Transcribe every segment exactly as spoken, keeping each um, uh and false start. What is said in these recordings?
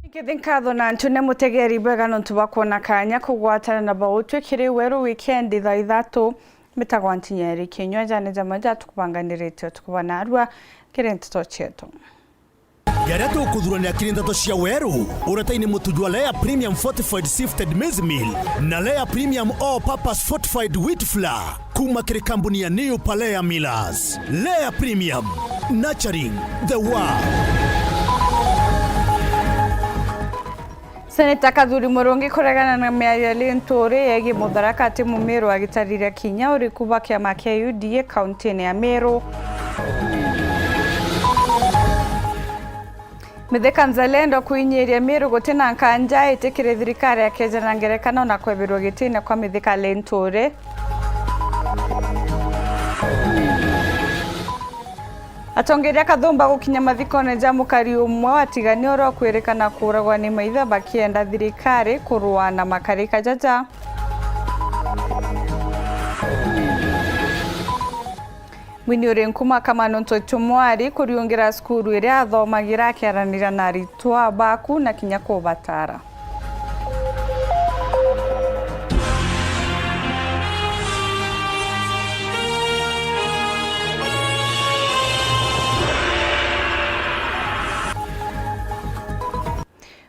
Nkethi nkatho na ntune mutegeri bwega nontu bwa kwona kanya kugwatana na bautwi kiri Weru Weekend thaa ithatu. Mitagwa Ntinyeri Kinyua, jane jamwe jatukubanganirite utuku bwa narua kiri nteto cietu. Jaria tukuthurania kiri nteto cia Weru, uretaini mutu jwa Lea Premium Fortified Sifted Maize Meal na Lea Premium All Purpose Fortified Wheat Flour. Kuma kiri kambuni ya New Palea Millers. Lea Premium, nurturing the world. Seneta Kathuri Murungi kuregana na miario ya Linturi yegie Mutharaka ati Mumiru agitarira kinya uriku bwa kiama kia U D A kauntini ya Meru. Mithika Nzalendo kwinyiria Miru guti na nkanja itikiri thirikari akeja na ngerekano na kwebirwa gitine kwa Mithika Linturi. Atongeria Kathumba gukinya mathikone ja mukari umwe watigania uria ukwirikana kuuragwa ni maithe bakienda thirikari kurua na makarika jaja. Mwini uri nkuma kama nontu Chumwari kuriungira cukuru iria athomagira akiaranira na aritwa baku na kinya kubatara.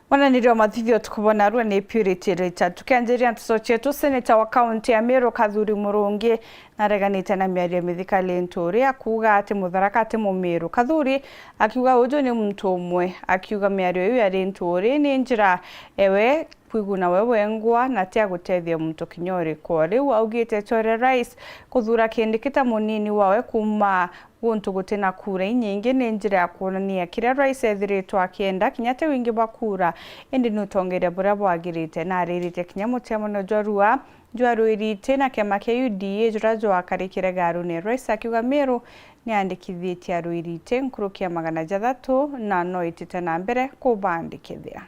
Mwananiri wa mathithio tukubona arua ni Purity Richard. Tukianjiria nteto cietu, seneta wa kaunti ya Meru Kathuri Murungi nareganite na miario ya Mithika Linturi akuuga ati Mutharaka ati Mumiru. Kathuri akiuga uju ni muntu umwe, akiuga miario iu ya Linturi ni njira ewe kwiguna we wengwa na ti agutethia muntu kinya uriku. O riu augite chore rais kuthura Kindiki ta munini wawe kuma guntu guti na kura inyingi ni njira ya kwonania kiria rais ethiritwe akienda, kinya ti wingi bwa kura, indi ni utongeria buria bwagirite. Na aririte kinya mucemanio jwa rua jwa Ruiriti na kiama kia U D A juria jwakarikire garune, rais akiuga Miru ni andikithitie Aruiriti nkuruki ya magana jathatu na no itite na mbere kubandikithia.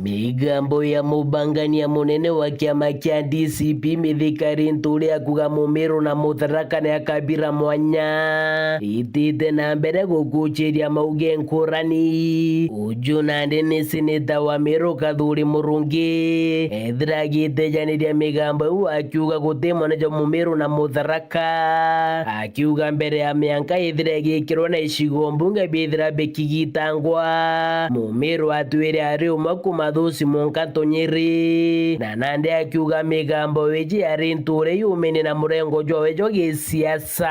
Migambo ya mubangania munene wa kiama kia D C P Mithika Linturi akuga Mumiru na Mutharaka ni akabira mwanya itite na mbere gukuchiria mauge nkurani. Uju nandi ni seneta wa Miru Kathuri Murungi ethira agitejaniria migambo iu akiuga guti mwanya jwa Mumiru na Mutharaka. Akiuga mbere ya mianka ithira igikirwa na icigo mbunge bithira bikigitangwa, Mumiru atwire ari umwe kuuma thusi munka Tunyiri, na nandi akiuga migambo iji yari nture yumene na murengo jwawe jwa gisiasa.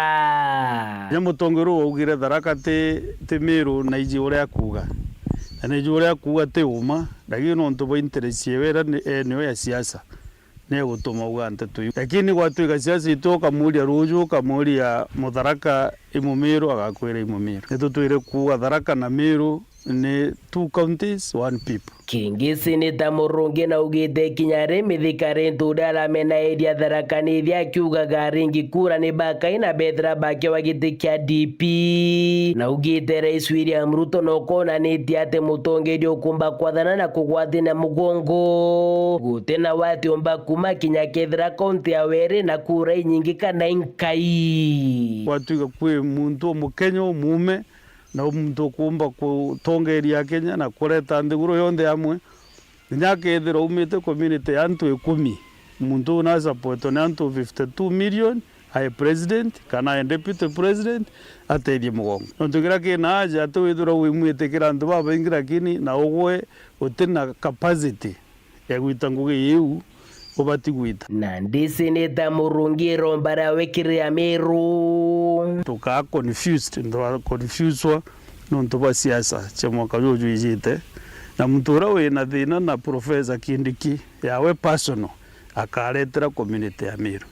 Kinya mutongeria uu waugire Tharaka ti, ti Miru na iji uria akuuga. Na ni iji uria akuuga ti uma, lakini nontu bwa interest yewe iria ni, eh, niyo ya siasa. Ni egutuma auga nteto iu. Lakini gwatuika siasa itu, ukamuria ruuju, ukamuria Mutharaka i Mumiru, agakwira i Mumiru. Ni tutwire kuuga Tharaka na Miru ni two counties, one people. Kingi seneta Murungi naugite kinya ri Mithika Linturi aramenairia Tharaka Nithi akiugaga aringi kura ni bakai na bethira bakewa giti kia D P. Naugite Rais William Ruto nokonanitie ati mutongeria ukumba kwathana na kugwatania mugongo. Guti na wati umba kuma kinya kethira kaunti ya Were na kura inyingi kana inkai. Gwatuika kwi muntu umukenya umume na muntu ukumba kutongeria Kenya na kureta nthiguru yonthe amwe, kinya akethirwa aumite community ya antu ikumi, muntu uu nasupportwa ni antu fifty two million, ae president kana ae deputy president, atethie mugongo. Nontu kiria kina aja ati withirwa wimwitikira antu babaingi, lakini na ugwe uti na capacity ya gwita ngugi iu ubati gwita. Nandi seneta Murungi iromba riawe kiri Amiru. Tukaa confused, nontu twa confuswa nontu bwa siasa cia mwaka juju wijite, na muntu uria wina thina na Professor Kindiki yawe personal akaretera community ya Miru.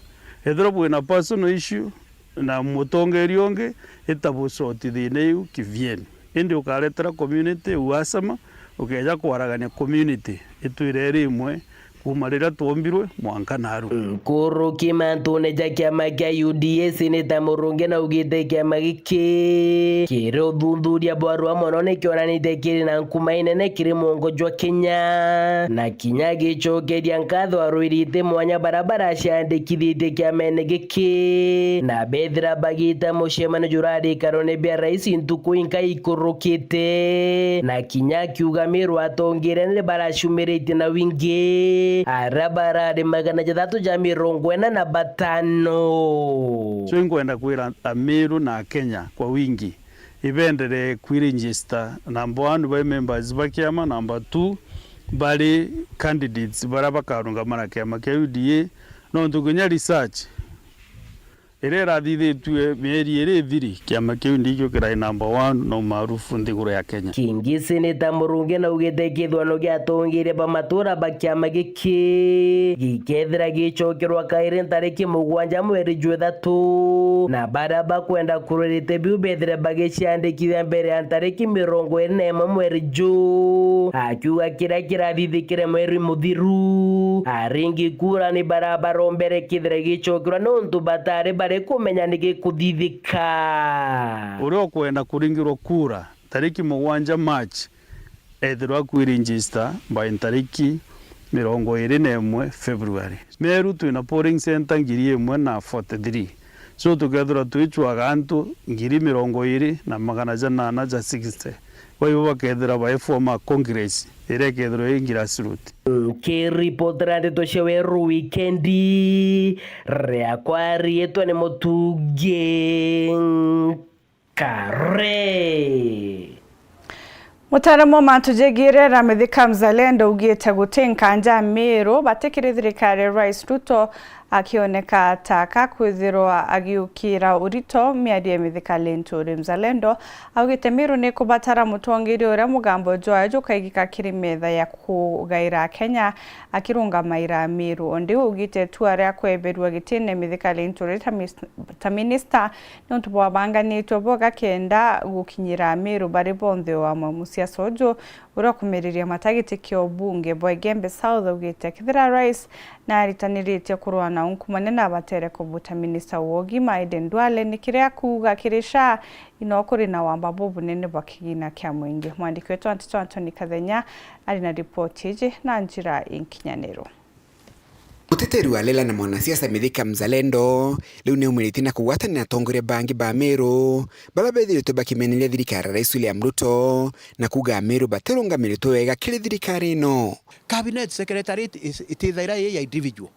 Ethirwa bwina personal issue, na mutongeria ungi, ita busoti thina iu kivyenu. Indi ukaretera community uhasama, ukeja kwaragania community itwire iri imwe Kuuma riria twombirwe mwanka naru. Nkuruki mantune ja kiama kia U D A, Seneta Murungi naugite kiama giki kiri uthuthuria bwarua mono, nikionanitie kiri na nkuma inene kiri mwongo jwa Kenya, na kinya gicokeria nkatho arwirite mwanya bara baraciandikithitie kiamene giki, na bethira bagita mucemanio jurarikarwe ni bia rais ntuku inka ikurukite, na kinya akiuga Miru atongire ni baracumiritie na wingi, aria barari magana jathatu ja mirongo ina na batano. So inkwenda kwira Amiru na Akenya kwa wingi ibenderee kwiregister, number one, bai members ba kiama, number two, bari candidates baria bakarungama na kiama kia U D A, nontu kinya research iria irathithitue mieri iri ithiru, kiama kiu ndikio kirai number one na umaarufu nthiguru ya Kenya. Kingi Seneta Murungi naugite kithurano gia atongeria ba matura ba kiama giki gikethira gicokerwa kairi ntariki mugwanja mweri jwa ithatu, na baria bakwenda kurwirite biu bethire bagiciandikithia mbere ya ntariki mirongo iri na imwe mweri juu, akiuga kiria kirathithikire mweri muthiru, aringi kura ni baria barombere kithire gicokerwa nontu batari bari kumenya ni gikuthithika. Uria ukwenda kuringirwa kura tariki mugwanja March, ethirwa akwiregister by tariki mirongo iri na imwe February. Meru twina polling centre ngiri imwe na forty-three. So tukethirwa twicwaga antu ngiri mirongo iri na magana janana ja sixty. Kwa hivyo bakethira bai former Congress iria ikethirwa i grassroot. Nkiripotera ndeto cia Weru Wikendi, riakwa riitwa ni Mutungi Kare. Mutaaramu wa mantu jegie riera Mithika Mzalendo augite guti nkanja Miru batikiri thirikari ya Rais Ruto akioneka ta akakwithirwa agiukira urito miario ya Mithika Linturi. Mzalendo augite Miru ni kubatara mutongeria uria mugambo jwayo jukaigika kiri metha ya kugaira Akenya akirungamaira Miru. Ondi augite itua ria kweberua gitine Mithika Linturi ta mis-, ta minista niuntu bwabanganitwe bwega kenda gukinyira Amiru bari bonthe o amwe. Musiasa uju uria ukumiriria matagiti kia ubunge bwa Igembe South augite kethira rais naritaniritie kurua na ungumania na abatere kubuta minista wa ugima Aden Duale ni kiria akuuga kiri sha ino kuri na wamba bubunene bwa kigina kia mwingi. Mwandiki wetu wa nteto Anthony Kathenya ari na ripoti iji na njira inkinyaniru. Muteteri wa Lela na mwanasiasa Mithika Mzalendo riu niaumiritie na kugwatanira na atongoria bangi ba Meru baria bethiritwe bakimeneria thirikari ya Rais William Ruto na kuuga Ameru batirungamiritwe wega kiri thirikari ino. Cabinet secretary iti-, iti-, itithaira ii ya individual.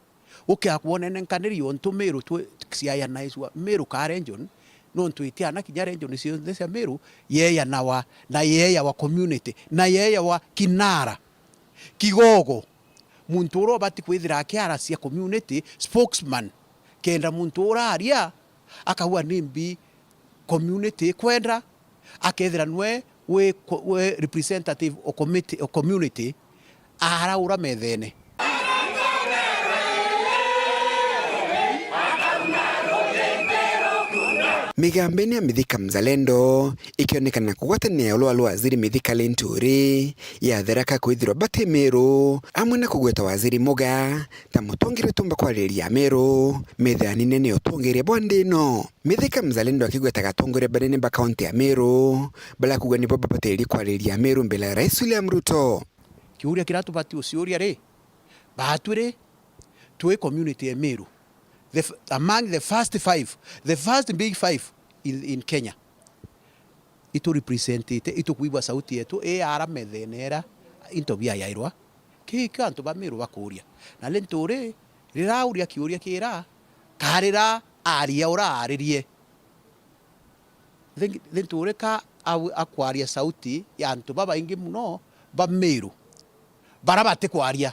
Ukia kwonene nkaniri yontu Meru twi-, ciayanaiswa Meru ka region, nontu itiana kinya region cionthe cia Meru yeeyanawa na yeeyawa community na yeeyawa kinara, kigogo. Muntu uria ubati kwithira akiaracia community spokesman, kenda muntu uraria akauga nimbi community ikwenda, akethira nwe wi, wi representative o committee, o community, araura methene. Migambene ya Mithika Mzalendo ikionekana kugwatanira ulwa lwa waziri Mithika Linturi ya Tharaka kwithirwa bati Meru, amwe na kugweta waziri Muga ta mutongeria utumba kwaririria Ameru metha ya nene ni utongeria bwa nthi ino. Mithika Mzalendo akigwetaga atongoria banene ba kaunti ya Meru, baria kuuga nibo babatiri kwaririria Ameru mbele ya Rais William Ruto. Kiuria kiria tubati uciuria ri, baatwi ri, twi community ya Meru, the f-, among the first five, the first big five in, in Kenya, itu representite, itukwigua sauti yetu ii ara methene era into biayairwa. Kii kio antu ba Meru bakuuria. Na Linturi rirauria kiuria kiira, karira aria uraaririe. Thi-, Linturi ka au-, akwaria sauti ya antu babaingi mono ba Meru, bara batikwaria.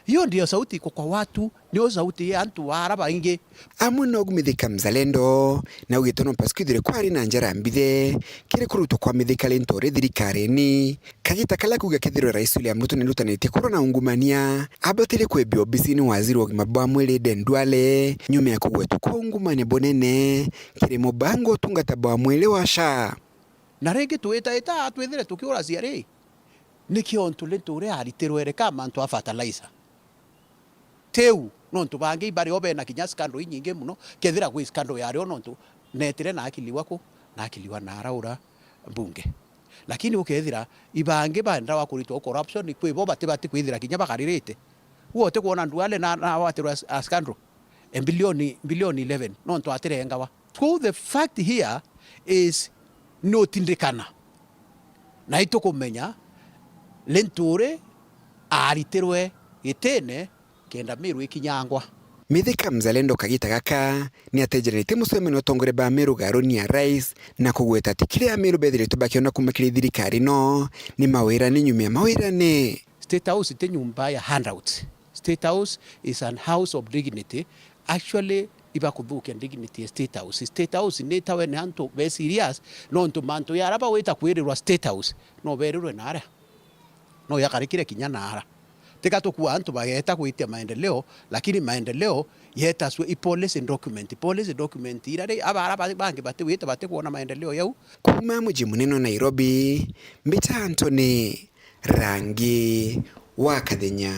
Hiyo ndio sauti iko kwa watu, niyo sauti ya antu bara baingi. Amwe no Mithika Mzalendo, na ugite no mpasi kwithire kwari na njara mbithe kiri kurutwa kwa Mithika Linturi thirikarini. Kagita karia kuuga kethirwe Rais William Ruto niarutanitie kurwa na ungumania, abatire kwebia obisini waziri wa ugima bwa mwiri Aden Duale, nyuma ya kugwetwa kwa ungumania bunene kiri mubango wa utungata bwa mwiri wa SHA. Na ringi twitaita twithire tukiuracia ri, nikio ontu Linturi aritirwe ere ka mantu a fertilizer. tiu, nontu bangi ibari o bena kinya scandal inyingi mono, kethira gwi scandal yari o nontu netire na akiliwa ku, na akiliwa na araura mbunge. Lakini ukethira ibangi baendawa kuritwa corruption, kwi bo bati, bati kwithira kinya bakaririte. Uo utikwona Duale na, na watirwa a scandal? E, bilioni, bilioni eleven, nontu atirengawa. So the fact here is, nutindikana. Na itukumenya Linturi aritirwe gitine kenda Miru ikinyangwa. Mithika Mzalendo kagita gaka ni atejererete mucemanio utongoria ba Miru garuni ya rais na kugweta ati kiria Miru bethiritwe bakiona kuma kiri thirikari no ni mawirane nyuma ya mawirane. State House ti nyumba ya handout. State House is an house of dignity. Actually, ibakuthukia dignity ya State House. State House ni itawe ni antu be serious, nontu mantu ya ara bawita kwirirwa State House, no berirwe na aria. No yakarikire kinya na ara. Tiga tukua antu bageta gwitia maendeleo, lakini maendeleo yetaswe i policy document. Policy document ira ri, aba ara ba-, bangi batiwite batikwona maendeleo yau. Kuma muji munene wa Nairobi, mbita Anthony Rangi wa Kathenya.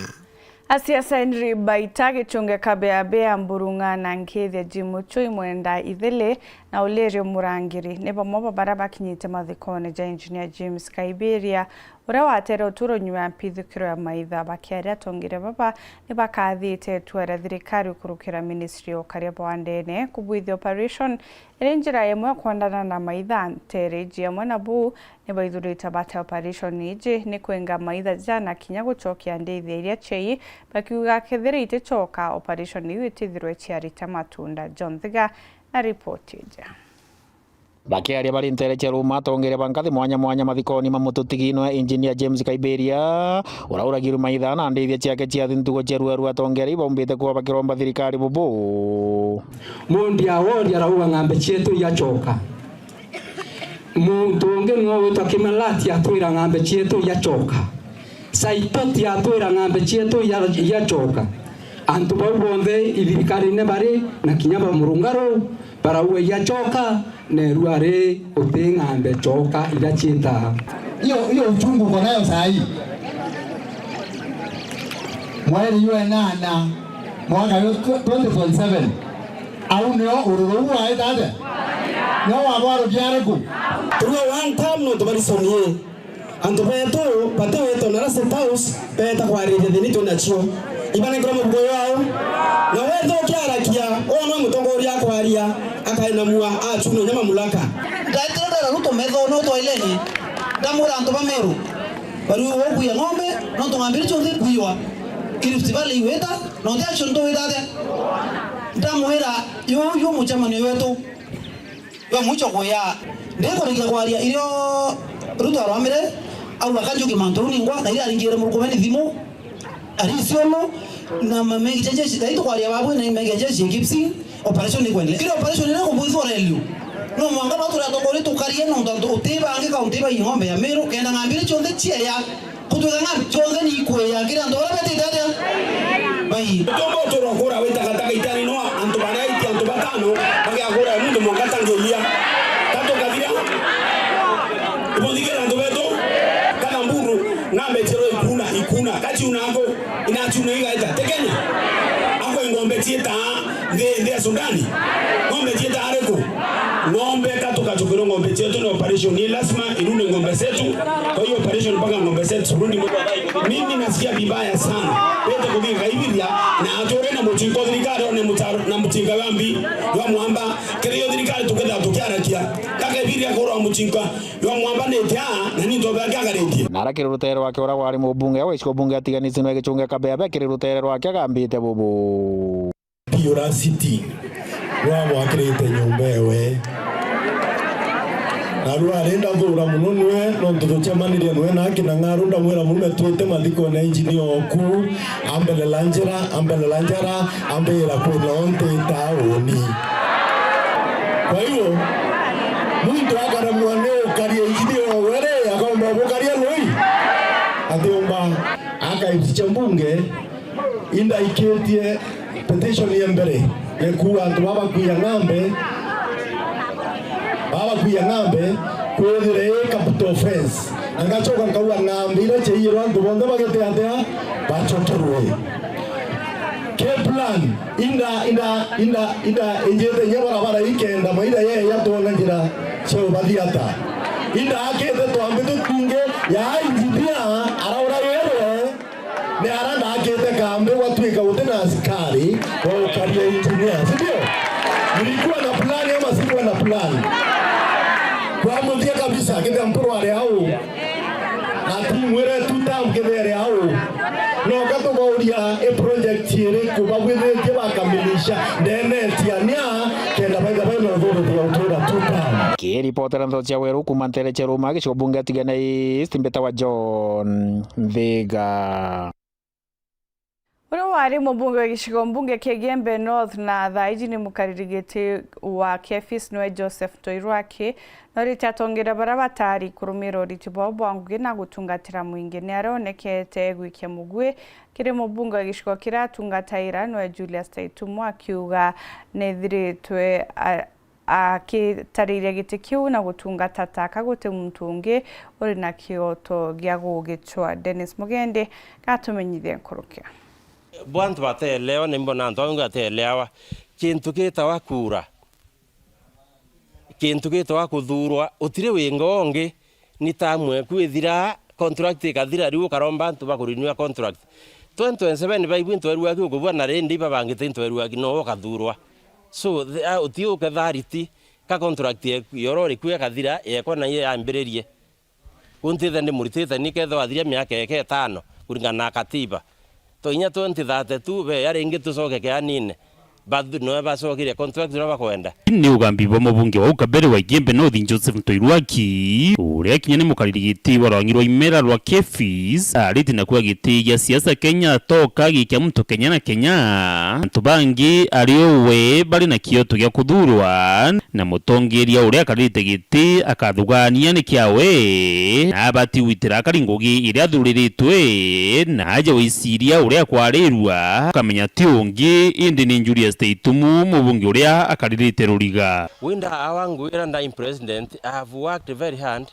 Asiasa Henry Baita, Gichunge Kabeabea, Mburung'a na Nkithia Jimuchu imwenda ithili na Ulirio Murangiri ni bamwe ba baria bakinyite mathikone ja Engineer James Kaibiria, uria watere uturo nyuma ya mpithukiro ya maitha. Bakiaria atongeria baba ni bakathite itua ria thirikari ukurukira ministry ya ukaria bwa ndene kubwithia operation iri njira imwe kwendana na maitha. Ntereji amwe na buu ni baithurite bate operation iji ni kwenga maitha jana kinya gucokia ndithia iria ciai, bakiuga kethira iticoka, operation iu itithirwe ciarita matunda. John Thiga na ripoti iji. Bakiaria bari ntere cia Ruma, atongeria ba nkathi mwanya mwanya mathikoni ma mututigi nwe Engineer James Kaibiria, urauragirwe maitha na ndithia ciake cia ntugo cia ruarua. Atongeria ibaumbite kuba bakiromba thirikari bubu. Mundi awori arauga ng'ambe cietu igacoka. Muntu ungi nwe witwa Kimelati atwira ng'ambe cietu igacoka. Saitoti atwira ng'ambe cietu iga-, igacoka. Antu bau bonthe ithirikarine bari na kinya ba murungaru barauga igacoka, neru ari uti ng'ambe coka iria ciitaga. Hiyo, hiyo uchungu uko nayo saa hii. Mweri jwa enana, mwaka yo twenty twenty-seven. Au nio ururu uu waita atia? Nio wabwarukia ariku? Turua one term nontu bari sonie. Antu betu batiwitwe na State House beeta kwariria thina itwi nacio. Ibanenkerwe mabuku yao. Na wethira ukiarakia, wona mutongoria akwaria, akainamua, achuna inya mamulaka. Ndaitire ndera Ruto metho no twaileni. Ndamwira antu ba Meru, bari ukuia ng'ombe, nontu ng'ambi iria cionthe ikwiwa. I Rift Valley iwita, na uti action tu wita atia? Ndamwira, yu, yu mucemanio wetu. Iba mwicho kuya, ndikurikia kwaria irio Ruto arwamire, auga kanjuki mantu uu ningwa, na iria aringire murukumeni thimu, ari Isiolo, na mamegi ja jeshi, thai tukwaria babwe na megi ja jeshi Kipsing, operation ikwendelea. Kiri operation ina kubuithwa relio. No mwanga no turia tukuri tukarie nontu antu uti bangi kaunti ba ng'ombe ya Meru, kenda ng'ambi iria cionthe cieya. Kutwika ng'ambi cionthe ni ikwia kiri antu baria betite atia? Bai. Tumba uturwa kura wita gataka itani no antu baria iti antu batano bagiakura muntu mwanka tangiria. Tatu kathira. Ibuthikira antu betu. Kana mburu ng'ambe chiro ikuna, ikuna. Kachiuna angu, inachuna igaita. Tekenya. Angu ng'ombe chiita. Nthi, nthi ya Sudani? Ng'ombe ciita ariku? Ng'ombe ka tukachukirwa ng'ombe cietu ni operation. Ni lazima irudi ng'ombe zetu. Kwa hiyo operation mpaka ng'ombe zetu zirudi. Mimi nasikia vibaya sana. Wete kuthika Kaibiria na ature na muchinko thirikari one mutaro na muchinka gambi wa mwamba. Kiri yo thirikari tuketha tukiarakia. Ka Kaibiria kurwa muchinka wa mwamba ni tia na ni ntobe yake akaritie. Na arakiri rutere rwake ura wari mubunge wa gicigo bunge atiganite na Gichunge Kabeabea kiri rutere rwake agambite bubu. Pure sitting. Rwamwakirite nyomba ewe. Na rwarenda thura muno nwe, nontu tucemanirie nwe na akina ng'aru, ndamwira murume twite mathikone engineer oku, ambelela njira, ambelela njara, ambira kwina onte tauni. Kwa hiyo, muntu akaremwa ni ukaria engineer owe ri, akomba gukaria lui? Atiumba. Akaibicha mbunge, indaikitie petition ya mbere ya kuuga antu baba bakuia ng'ambe, baba bakuia ng'ambe, kwithire i capital offense. Na ngacoka nkauga ng'ambe iria ciaiyirwe antu bonthe bagete atia? Bacokerwe. K plan, inda, inda, inda, inda, injite nya barabara ikenda, maitha yeya twona njira cia ubathi ata. Inda akite twambi tutingi, ya injinia, araura yerwe, ni ara ndakite kambi gwatuika guti na askari wa ukaria injinia, si ndio? Nilikuwa na plan ama sikuwa na plan? Kwa muthia kabisa, kithia mpuru ari au. Na timwire tu term kithere au. No katubauria i project iriku babwithitie bakamilisha ndene tiania kenda baitha baina authority ya utura two term. Kiripotera ndeto cia Weru kuuma ntere cia Ruma, gicigo bunge ya Tigania East, mbitawa John Nthiga. Uria wari mubunge wa gicigo mbunge kia Igembe North na thaa iji ni mukariri giti wa KEPHIS niwe Joseph Toirwaki, norite atongeria baria batari kurumira uriti bwao bwa ngugi na gutungatira mwingi. Ni aria onekete gwikia mugui kiri mubunge wa gicigo kiria atungataira niwe Julius Taitumu, akiuga nethiritwe a- akitariria giti kiu na gutungata taka guti muntu ungi uri na kioto gia gugicwa. Dennis Mugendi gatumenyithia nkuruki. Bwa antu bateelewa, ni mbona antu amwe bateelewa kintu gitawa kuura. Kintu gitawa kuthuurwa, utiri winga ungi, ni tamu eku ithiraa, contract ikathira, riu ukaromba antu bakurinua contract. Twenty twenty-seven baigwi ntwerua ki ukubua na rindi iba bangi ti ntwerua ki, no ukathuurwa. So, the, a, uti uketha riti, ka contract eku, yoro iriku ikathira, yekwa na iyo yambiririe. Kuntithe ndi muritite ni kethwa wathiria miaka eke itano, kuringana na katiba. To inya twenty thirty-two, be ya ringi tucoke kianine. Bathu-, noe bacokire contract uria bakwenda. Ni ugambi bwa mubunge wa ukabere wa Igembe North, Joseph Ntoirwaki, uria kinya ni mukariri giti wa rwangi rwa imera rwa KEPHIS, ariti na kuga giti gia siasa Kenya toka gikia muntu Kenya na Kenya. Antu bangi ari o we bari na kioto gia kuthuurwa, na mutongeria uria akarite giti akathugania ni kia we, na abati gwitira akari ngugi iria athuriritwe, na aja wiciria uria akwarirua, ukamenya ti ungi, indi ni Julius Taitumu, mubunge uria akaririte ruriga. Winda awa ngwira nda in president, I have worked very hard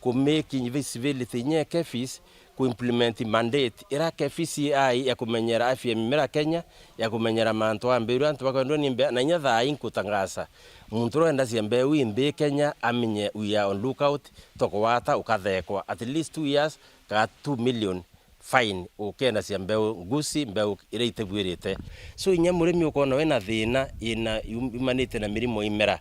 ku make visibility nye KEPHIS ku implement mandate ira KEPHIS ai ya kumenyera afya ya mimera Kenya, ya kumenyera mantu a mbeu iria antu bakwendwa ni mbea, na inya thaa ii nkutangasa, muntu uria wendacia mbeu imbi Kenya amenye we are on lookout, tokugwata ukathekwa. At least two years, ka two million fine, ukendacia mbeu nguci, mbeu iria itibuirite. So, inya murimi ukoona wina thina ina yum-, yumanite na mirimo imera,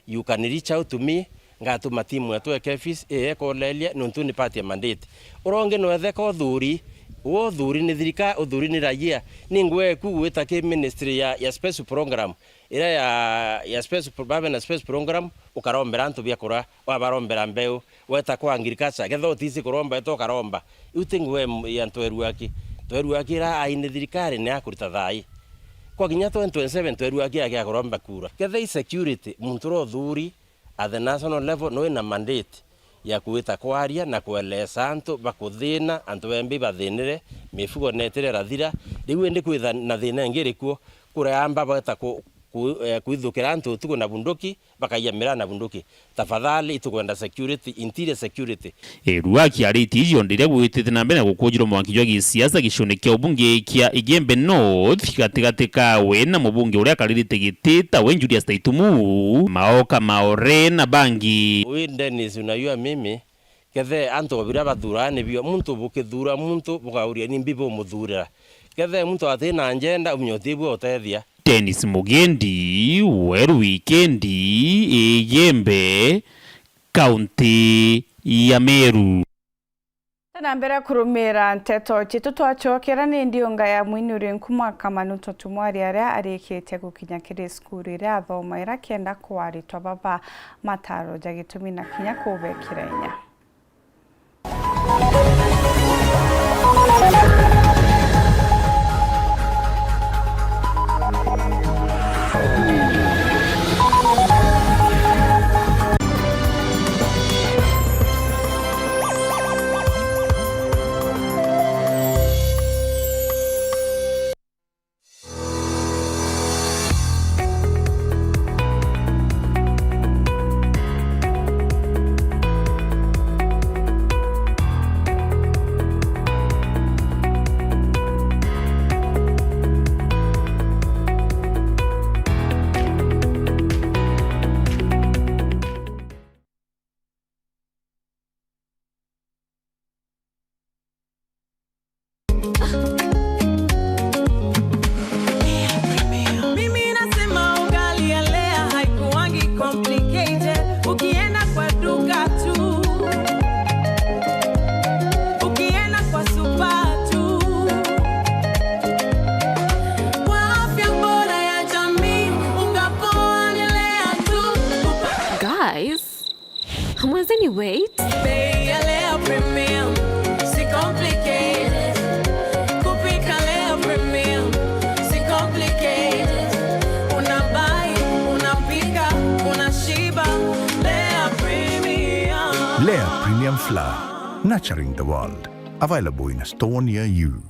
you can reach out to me, ngatuma timu yetu ya KEPHIS ii ekoleria, nontu ni part ya mandate. Uria ungi nwetheka uthuri, uu uthuri ni thirika-, uthuri ni raia. Ni ngwea eku gwita ki ministry ya, ya special program, iria ya, ya special pro-, babe na special program, ukarombera antu biakura, wabarombera mbeu, weta kwa agriculture, kethira utici kuromba, weta ukaromba. Iu ti ngwea ya Ntoeruaki. Ntoeruaki ira ai ni thirikari ni akurita thaa ii. Kwa kinya twenty twenty-seven, Ntoeruaki ake akuromba kura. Kethira i security, muntu uria uthuri, at the national level, no wina mandate ya kwita kwaria na kuelesa antu bakuthina, antu bembi bathinire, mifugo netire irathira. Riu indi kwitha na thina ingi irikuo, kuria amba beta ku-, ku-, eh, kwithukira antu utuku na bunduki, bakaiya miraa na bunduki. Tafadhali, itukwenda security, interior security. Eruaki ariti icio ndiria gwitite na mbere na gukujirwa mwanki jwa gisiasa gicione kia ubunge kia Igembe North, gatigati kawe na mubunge uria akaririte giti tawe Julius Taitumu, Maoka Maore na bangi. Wi Dennis, unajua mimi, kethe antu biria bathuraa ni bio, muntu bukithura muntu bukauria nimbi bumuthurira. Kethe muntu ati na njenda, umenye uti bwe utethia. Dennis Mugendi, Weru Wikendi, Igembe, kaunti ya Meru. Na mbere kurumira nteto citu, twacokera ni ndiunga ya mwini uri nkumwa Kamanu Totumwari aria arikitie gukinya kiri cukuru iria athomaira kenda kwaritwa baba mataro ja gitumi na kinya kubekira inya. Mimi nasema ugali ya Lea haikuangi complicated. Ukienda kwa duka tu, ukienda kwa supa tu, kwa afya bora ya jamii, unga poa ni Lea tu. Guys, hamwezeni wait. Bei ya Lea Premium, si complicated. Kupika Lea Premium, si complicated. Unabai, unapika, unashiba. Lea Premium. Lea Premium Flour, nurturing the world. Available in a store near you.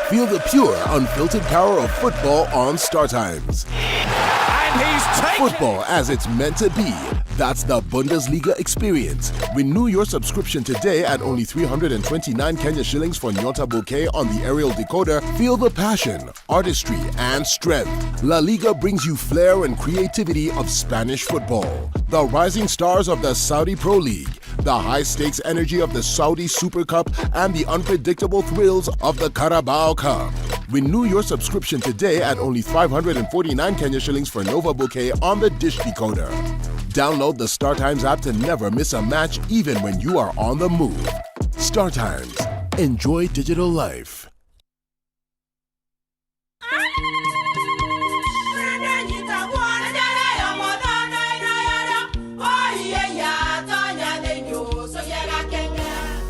Feel the pure, unfiltered power of football on Star Times. And he's taken Football as it's meant to be. That's the Bundesliga experience. Renew your subscription today at only three hundred and twenty-nine Kenya shillings for Nyota Bouquet on the aerial decoder. Feel the passion, artistry, and strength. La Liga brings you flair and creativity of Spanish football. The rising stars of the Saudi Pro League, the high-stakes energy of the Saudi Super Cup, and the unpredictable thrills of the Carabao Cup. Renew your subscription today at only five hundred and forty-nine Kenya shillings for Nova Bouquet on the dish decoder. Download the Star Times app to never miss a match, even when you are on the move. Star Times. Enjoy digital life.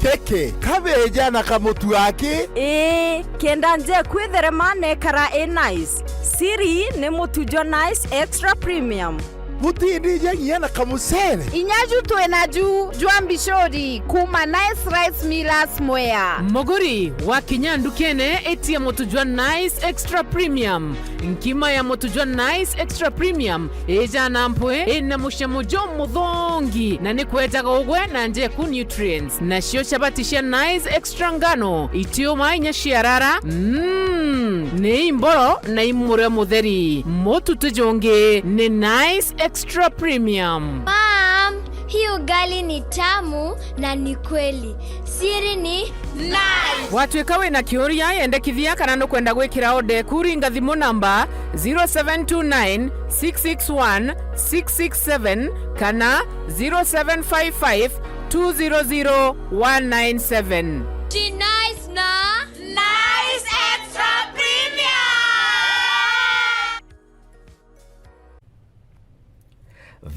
Teke, kabeja na kamutu aki? Ii, kenda nje kwitherema nekara i nice. Siri ni mutu jwa Nice Extra Premium. Butindijia nginya na kamucere. Inya ju twi na ju jwa mbicuri kuuma Nice Rice Millers Mwea. Muguri, wakinya ndukene, itia mutu jwa Nice Extra Premium. Nkima ya mutu jwa Nice Extra Premium ijaa na mpwi, ina mucamo jumuthongi, na ni kwejaga ugwe na njeku nutrients. Nacio chabati cia Nice Extra ngano, itiuma inya ciarara, mm, ni imboro na imurio mutheri. Mutu ti jungi, ni Nice Extra Premium. Mom, hii ugali ni tamu na ni kweli. Siri ni Nice. Watwika wina kiuria, yendekithia kana nukwenda gwikira order eku, ringa thimu namba zero seven two nine, six six one, six six seven kana zero seven five five, two zero zero, one nine seven. Ti Nice na Nice Extra Premium.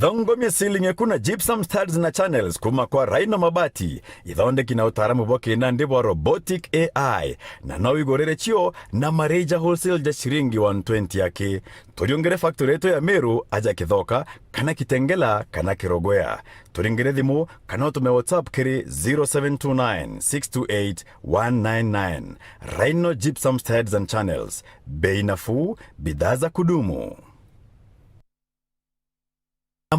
Thongomia ceiling eku na gypsum studs na channels kuma kwa Rhino Mabati, ithondeki na utaaramu bwa kinandi bwa robotic A I, na no wigurire cio na mareja wholesale ja ciringi one twenty aki. Turiungire factory yetu ya Meru aja Kithoka, kana Kitengela, kana Kirogwea. Turingire thimu, kana utume WhatsApp kiri zero seven two nine, six two eight, one nine nine. Rhino Gypsum Studs and Channels. Bei nafuu, bidhaa za kudumu.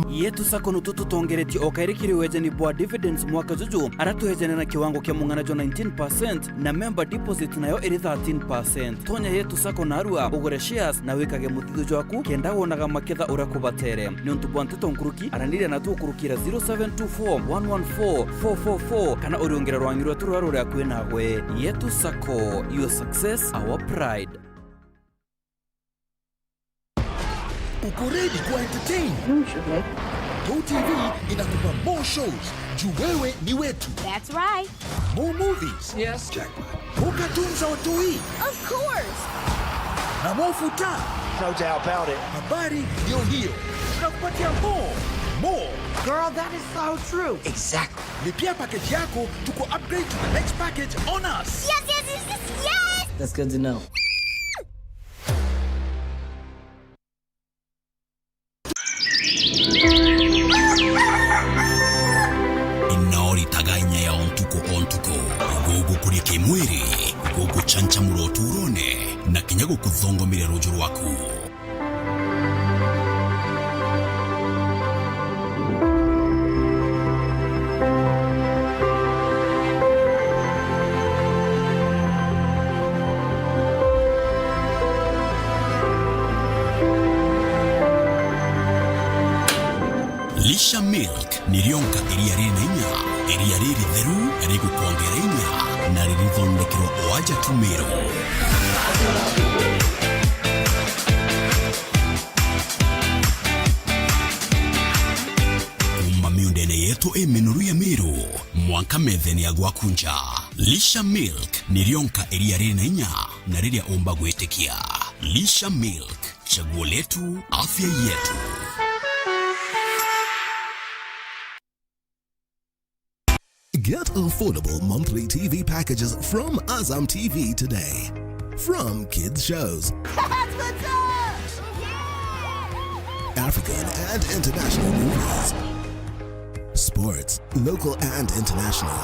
Yetu Sacco nutu tutongeretie o kairi kiri wejani bwa dividends mwaka juju, ara twejane na kiwango kia mung'ana jwa nineteen percent na member deposit nayo iri thirteen percent. Tonya Yetu Sacco narua, ugure shares na wikage muthithu jwaku, kenda wonaga maketha uria kubatere. Niuntu bwa nteto nkuruki, araniria natu ukurukira zero seven two four, one one four, four four four, kana uriungire rwangi rwetu ruria ruri akui nagwe. Yetu Sacco, your success, our pride. Uko ready kuwa entertain? Usually. Go T V inakupa more shows. Juu wewe ni wetu. That's right. More movies. Yes. Jackpot. More cartoons za watoi. Of course. Na more futa. No doubt about it. Habari ndio hiyo. Tunakupatia more. More. Girl, that is so true. Exactly. Lipia package yako, tuku upgrade to the next package on us. Yes, yes, yes, yes, yes! That's good to know. Ino ritaga inya ya o ntuku o ntuku, gugukuria kimwiri, guguchanchamura uturone, na kinya gukuthongomire ruju rwaku. Lisha Milk ni rionka iria rina inya. Iria riritheru rigukwongera inya na ririthondekerwa o aja tu Meru. Kuuma miundene yetu i minoru ya Meru, mwanka methene ya gwaku nja, Lisha Milk ni rionka iria riri na inya na riria umba gwitikia. Lisha Milk, chaguo letu, afya yetu. Get affordable monthly T V packages from Azam T V today. From kids shows, African and international movies, sports, local and international,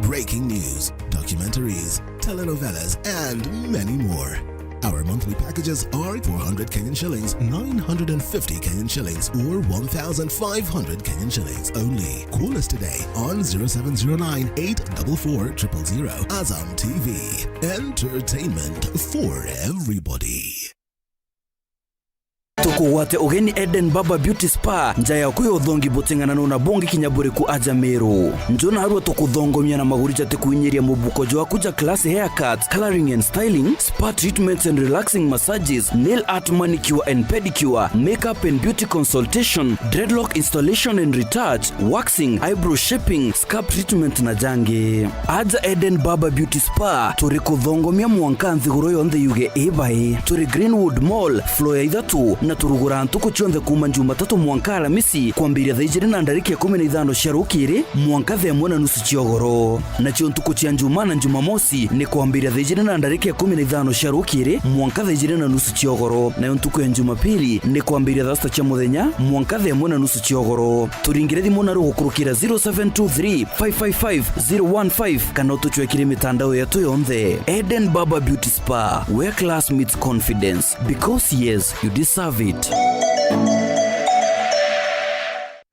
breaking news, documentaries, telenovelas, and many more. Our monthly packages are four hundred Kenyan shillings, nine hundred and fifty Kenyan shillings, or one thousand five hundred Kenyan shillings only. Call us today on zero seven zero nine, eight double four, triple zero. Azam T V, entertainment for everybody. Tukugwate ugeni Eden Barber Beauty Spa, nja yaku ya uthongi buting'anano na bungi kinya buriku aja Meru. Nju narua tukuthongomia na maguri jatikuinyiria mubuko jwaku ja classy haircuts, colouring and styling, spa treatments and relaxing massages, nail art, manicure and pedicure, makeup and beauty consultation, dreadlock installation and retouch, waxing, eyebrow shaping, scalp treatment na jangi. Aja Eden Barber Beauty Spa, turi kuthongomia mwanka nthiguru yonthe yuge i bai. Turi Greenwood Mall, floor ya ithatu, na turuguraa ntuku cionthe kuuma Jumatatu mwanka Aramisi, kwambiria thaa ijiri na ndarika ikumi na ithano cia rukiri mwanka thaa imwe na nusu cia ugoro. Nacio ntuku cia Njumaa na Njumamosi ni kwambiria thaa ijiri na ndarika ikumi na ithano cia rukiri mwanka thaa ijiri na nusu cia ugoro, nayo ntuku ya Jumapili ni kwambiria thaa sita cia muthenya mwanka thaa imwe na nusu cia ugoro. Turingire thimu naru gukurukira zero seven two three, five five five, zero one five kana utucwekire mitandao yetu yonthe. Eden Barber Beauty Spa, where class meets confidence. Because yes, you deserve it.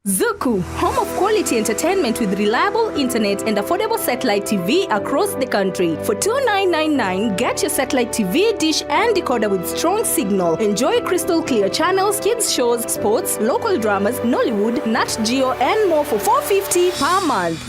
Zuku, home of quality entertainment with reliable internet and affordable satellite T V across the country. For two nine nine nine, get your satellite T V dish and decoder with strong signal. Enjoy crystal clear channels, kids shows, sports, local dramas, Nollywood, Nat Geo, and more for four fifty per month.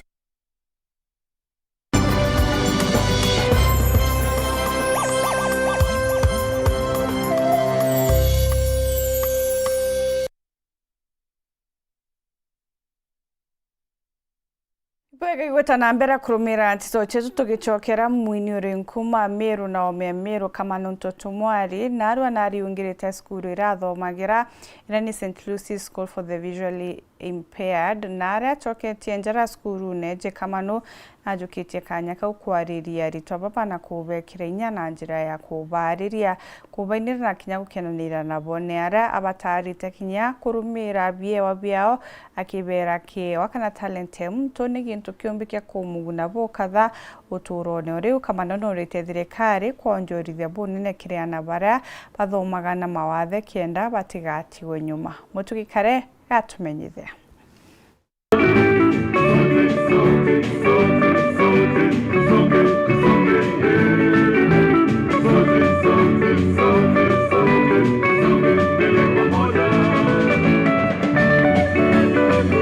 Bwega igweta na mbere kurumira nteto cietu tugicokera mwini uri nkuma Meru na ome Meru Kamano Ntoto Mwari, narua nariungirite cukuru iria athomagira, iria ni Saint Lucy's School for the Visually Impaired, na aria acoketie njara cukurune, Kamano najukitie kanya kau kwariria aritwa baba na kubekira inya na njira ya kubaariria, kubainira na kinya gukenanira nabo. Ni aria abataarite kinya kurumira biewa biao, akibera kiewa kana talent ya muntu ni gintu kiumbi kia kumuguna bukatha uturone. O riu Kamano nurite thirikari kwonjorithia bunene kiri aana baria bathomaga na mawathe kenda batigatigwe nyuma. Mutugi Kare gatumenyithia.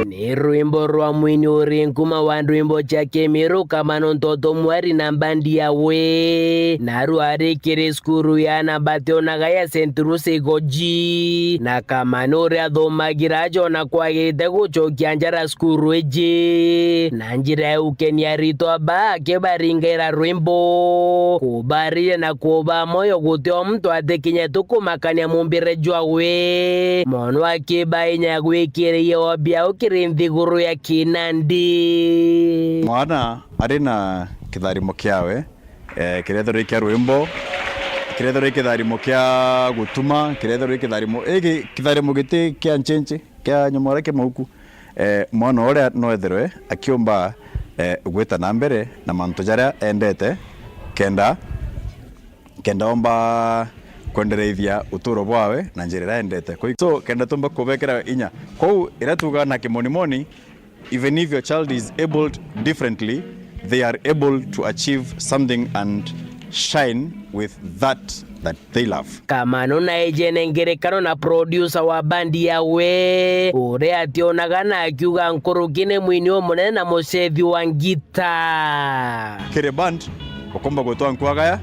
Ni rwimbo rwa mwini uri nkuma wa ndwimbo cia Kimiru, Kamano Ntoto Mwari na mbandi yawe. Na rwari kiri cukuru ya aana bationaga ya Saint Lucy Goji. Na Kamano uria athomagira aja ona kwagirite gucokia njara cukuru iji na njira ya gukenia aritwa ba akibaringira rwimbo, kubaariria na kuba moyo guti o muntu atikinya tu kumakania mumbire jwawe, mono akiba inya ya gwikira iewa biao kiri nthiguru ya kinandi. Mwana ari na kitharimo kiawe, eh, kirethirwa i kia rwimbo, kirethirwa i kitharimo kia gutuma, kirethirwa i kitharimo, igi kitharimo giti kia nchenche, kia nyomora kia mauku. Eh, mwana uria no ethirwe akiumba, eh, gwita na mbere na mantu jaria endete, kenda, kenda omba kwendereithia uturo bwawe na njira iria endete. Kwa hiyo, so, kenda tumba kubekera inya. Kwou, iria tuga na kimonimoni, even if your child is abled differently, they are able to achieve something and shine with that that they love. Kamano na ejene ngerekano na producer wa bandi yawe, uria ationaga na akiuga nkuruki ni mwini umunene na mucethi wa ngita. Kiri band, ukomba gutwa nkwagaya,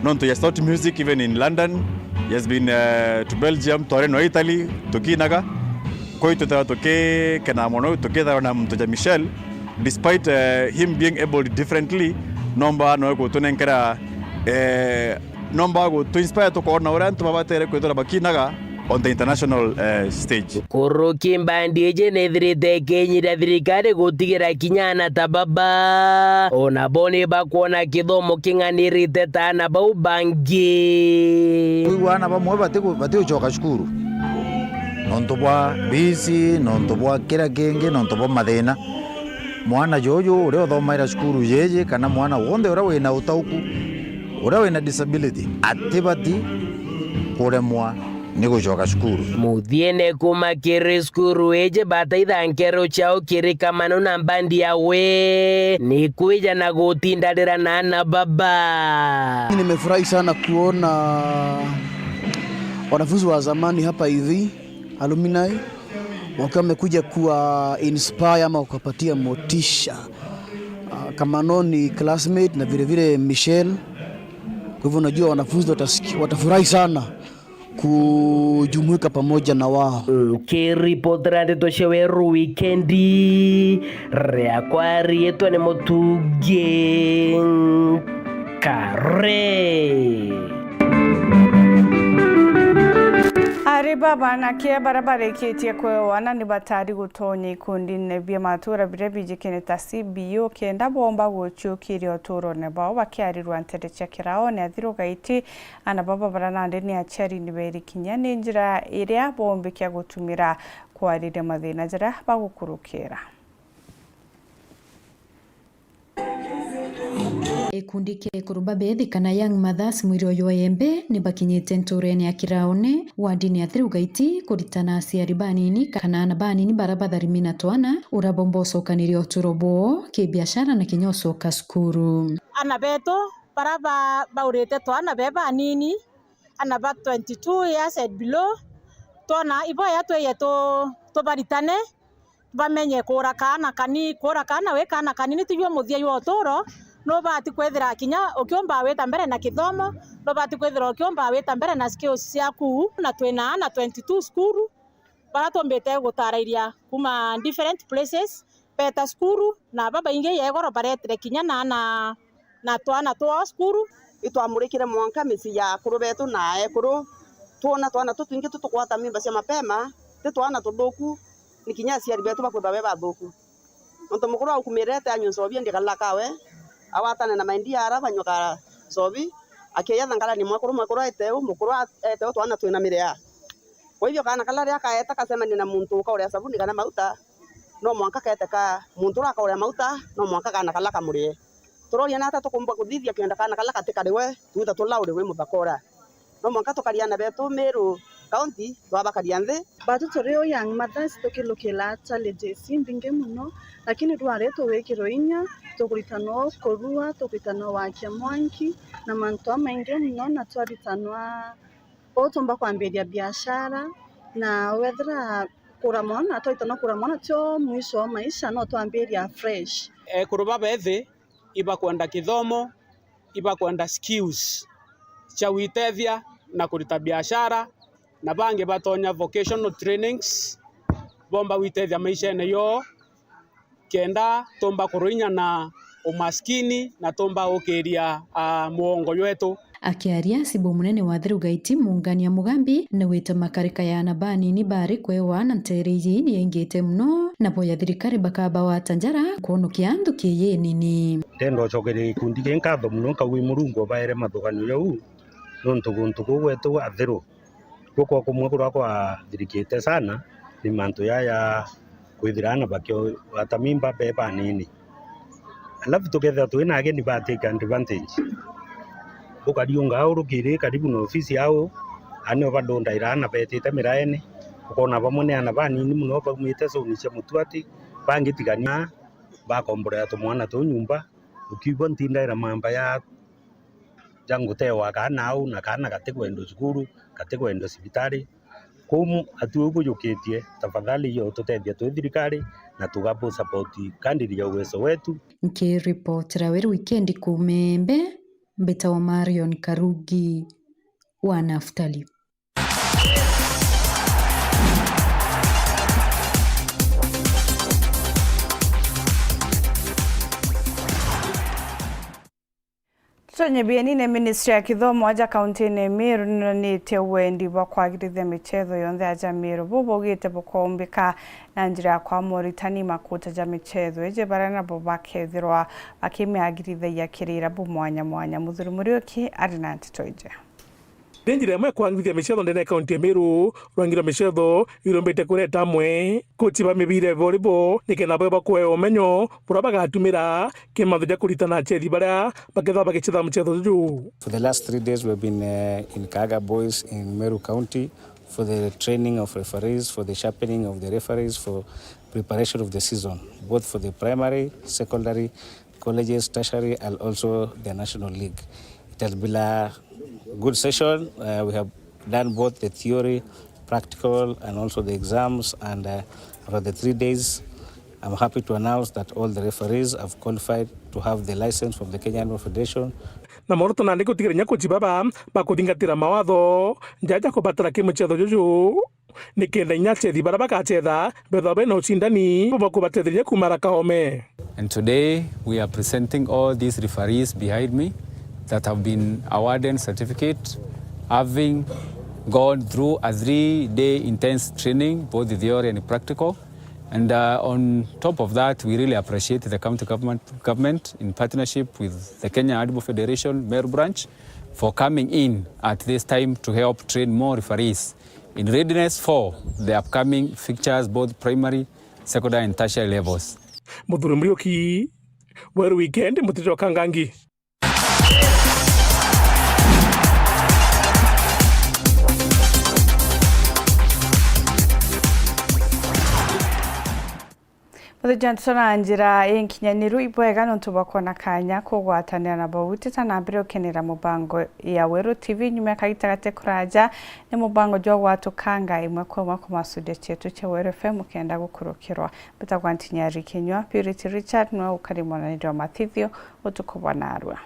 nontu he has taught music even in London. He has been, uh, to Belgium, twari no Italy, tukinaga. Kwi twithairwa tukikena mono, tukithairwa na muntu ja Michel, despite, uh, him being able differently, nomba no gutunenkera, uh, nomba gutu inspire tukoona uria antu babatere kwithira bakinaga on the international, uh, stage. Kuruki mbandi iji nithirite ikinyira thirikari gutigira kinya ana ta baba, ona bo ni bakwona kithomo king'anirite ta ana bau bangi. Kwigua ana bamwe batigu-, batigucoka cukuru nontu bwa bisi, nontu bwa kira kingi, nontu bwa mathina. Mwana juju uria uthomaira cukuru jiji, kana mwana wonthe uria wina utauku, uria wina disability, atibati kuremwa ni gucoka cukuru. Muthiene kuma kiri cukuru iji bataitha nkero ciao kiri Kamano na mbandi yawe ni kwija na gutindanira na ana baba. Nimefurahi sana kuona wanafunzi wa zamani hapa hivi, alumni, wakiwa wamekuja kuwa inspire ama kuwapatia motisha. Ah, Kamano ni classmate na vile vile Michelle. Kwa hivyo najua wanafunzi watasiki-, watafurahi sana kujumuika pamoja na wao. Nkiripotera ndeto cia Weru Wikendi, riakwa riitwa ni Mutungi Nkare. Ari baba anake baria barikitie kwewa na ni batari gutonya ikundine bia matura biria bijikene ta C B O kenda bomba guciukiria uturone bwao bakiarirwa ntere cia kiraone athiru gaiti. Ana baba baria nandi ni aciari ni beri kinya ni njira iria bombikia gutumira kwariria mathina jaria bagukurukira. Gikundi kia ekuru ba bethi kana Young Mothers mwiri uyu wa Embe ni bakinyite nturene ya Kiraone, wandini ya Thiru Gaiti, kuritana aciari banini kana ana banini bara batharimi na twana, uria bomba ucokaniria uturo bwoo, kibiashara na kinya ucoka cukuru. Ana betu bara ba-, baurite twana be banini, ana ba twenty-two years and below, twona iboya tweye tu-, tubaritane, bamenye kuura kaana kani-, kuura kaana wi kaana kanini tijwe muthia jwa uturo, nubati kwithira kinya ukiumba wita mbere na kithomo, nubati kwithira ukiumba wita mbere na skills ciaku, na twina ana twenty-two cukuru, bara tumbite gutarairia kuma different places, beeta cukuru, na babaingi yegoro baretire kinya na, na, na twana twao cukuru. Itwamurikire mwanka micii ya akuru betu na ekuru, twona twana tutwingi tutukugwata mimba cia mapema, ti twana tuthuku, ni kinya aciari betu bakwithwa be bathuku. Nontu mukuru aukumirite anyue ncobi endi kalala kawe, awatane na maindia ara banyua ka ncobi, akieyetha ngarani mwekuru, mwekuru aete u, mukuru a-, aete u, twana twina miria. Kwa hivyo kaana kala riria kaeta kacemania na muntu ukauria sabuni kana mauta, no mwanka kete ka muntu uria akauria mauta, no mwanka kaana kala kamurie. Turoria nata tukumba kuthithia kenda kaana kala gatikariwe, twita tulauriwe muthakora. No mwanka tukaria ana betu Meru County, twabakaria nthi. Batu turi o Young Mothers tukilukira challenges imbingi muno, lakini rwari tuwikirwe inya, tukuritanwa kurua, tukuritanwa wakia mwanki, na mantu jamaingi muno, na twaritanwa utumba kwambiria biashara, na wethira kura mwana, twaitanwa kura mwana tio mwisho wa maisha, no twambiria fresh. Ekuru babethi ibakwenda kithomo, ibakwenda skills cia gwitethia na kurita biashara, na bangi batonya vocational trainings, bomba gwitethia maishene yoo, kenda tumba kuruinya na umaskini na tumba ukiria, ah, muongo jwetu. Akiaria, cibu munene wa Thiru Gaiti, Mungania Mugambi, naugite makarika ya ana banini bari kwewa na ntere iji ni yaingite muno, na boya thirikari bakabawata njara kwonokia nthuki iji nini. Ndenda ucokeria gikundi gii nkatho muno, nkauga i Murungu ubaere mathuganio jau, nontu guntu kuu gwetu Athiru, gukwa kumwe kuria kwathirikite sana ni mantu jaya kwithira ana bakigwata mimba be banini. Alafu tukethira twina ageni ba take advantage. Ukariunga au rukiri karibu na ofisi yao, anio badundaira ana betite miraene, ukona bamwe ni ana banini muno baumite zone cia Mutuati, bangitigania bakomborera tumwana tuu nyumba, ukiigua ntindaira mamba ya ja ngutewa kaana au, na kaana gatikwendwa cukuru, gatikwendwa cibitari. Kou atu uu bujukitie, tafadhali yo tutethia twi thirikari, na tugabu support kadiri ya uwezo wetu. Nkiripotera Weru Wikendi kuuma Embe, mbitawa Marion Karugi wa Naftali. Tutonye bienine, Ministry ya Kithomo aja kauntiine ya Meru ninonitie wendi bwa kwagirithia michetho yonthe aja Meru. Buu baugite bukaumbika na njira ya kwaa moritani makuta ja michetho iji, baria nabo bakethirwa bakimiagirithagia kiri irabu mwanya mwanya. Muthuri Muriuki ari na nteto iji. Ni njira imwe ya kwagirithia michetho ndene ya kaunti ya Meru. Rwangi rwa michetho irumbite kureta amwe kochi ba mibira ya volleyball, nikenda bawe bakuewa umenyo buria bagatumira kiri manthu ja kuritana achethi baria bakethirwa bagichetha muchetho juju. For the last three days, we've been, uh, in Kaaga Boys in Meru County for the training of referees, for the sharpening of the referees, for preparation of the season, both for the primary, secondary, colleges, tertiary, and also the National League. It has been a good session. Uh, we have done both the theory, practical, and also the exams, and, uh, for the three days, I'm happy to announce that all the referees have qualified to have the license from the Kenya Handball Federation. Na mworoto nandi gutigira inya kochi baba bakuthingatira mawatho jaja kubatara kiri muchetho juju, nikenda inya achethi baria bagachetha bethirwa bena ucindani bwa kubatetheria kuuma rakaome. And today we are presenting all these referees behind me that have been awarded certificate, having gone through a three-day intense training, both theory and practical. And, uh, on top of that, we really appreciate the county government, government in partnership with the Kenya Handball Federation Meru branch for coming in at this time to help train more referees in readiness for the upcoming fixtures, both primary, secondary and tertiary levels. Muthuri Muriuki, Weru Wikendi, Mutito wa Kangangi. Muthikiriria, na njira inkinyaniru, ibwega nontu bwa kwona kanya kugwatanira na bau. Tita na mbere ukenera mubango ya Weru T V nyuma ya kagita gati kuraja. Ni mubango jwa gwatukanga imwe kwa imwe kuma studio cietu cia Weru F M ukenda gukurukirwa. Mbitagwa Ntinyari Kinyua, Purity Richard niwe ukari mwananiri wa mathithio utuku bwa narua.